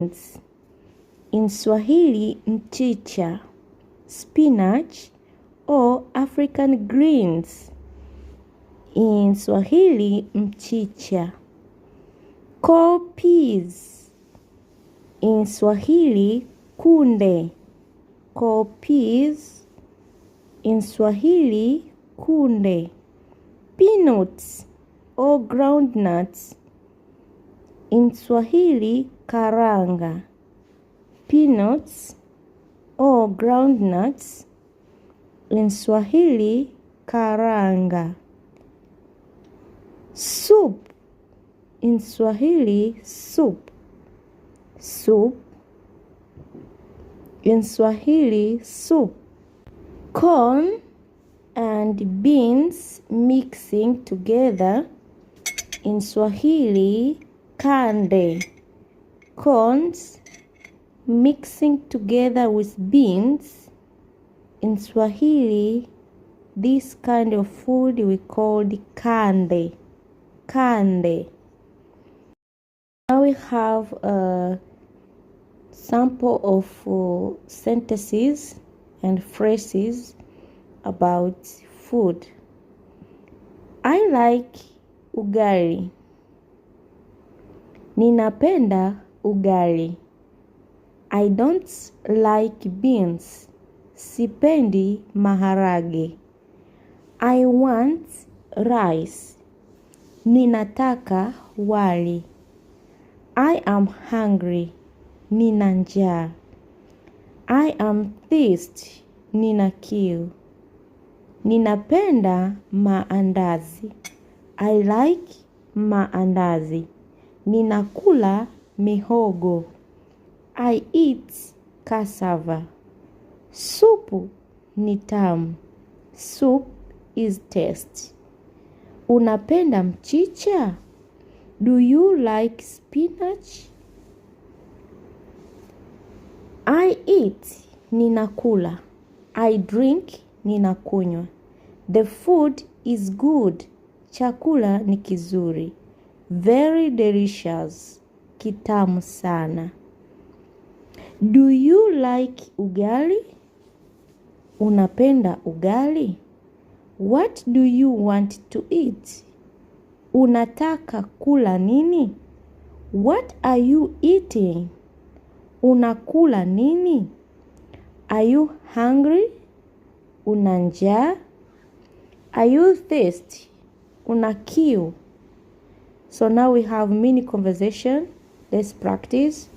In Swahili, mchicha, spinach, or African greens. In Swahili, mchicha. Cowpeas. In Swahili, kunde. Cowpeas. In Swahili, kunde. Peanuts or groundnuts. In Swahili, karanga. Peanuts or groundnuts. In Swahili, karanga. Soup. In Swahili, soup. Soup. In Swahili, soup. Corn and beans mixing together. In Swahili, kande. Corns mixing together with beans. In Swahili, this kind of food we call kande. Kande. Now we have a sample of sentences and phrases about food. I like ugali. Ninapenda ugali. I don't like beans. Sipendi maharage. I want rice. Ninataka wali. I am hungry. Nina njaa. I am thirsty. Nina kiu. Ninapenda maandazi. I like maandazi. Ninakula mihogo. I eat cassava. Supu ni tamu. Soup is tasty. Unapenda mchicha? Do you like spinach? I eat, ninakula. I drink, ninakunywa. The food is good. Chakula ni kizuri. Very delicious. Kitamu sana. Do you like ugali? Unapenda ugali? What do you want to eat? Unataka kula nini? What are you eating? Unakula nini? Are you hungry? Una njaa? Are you thirsty? Una kiu? So now we have mini conversation. Let's practice.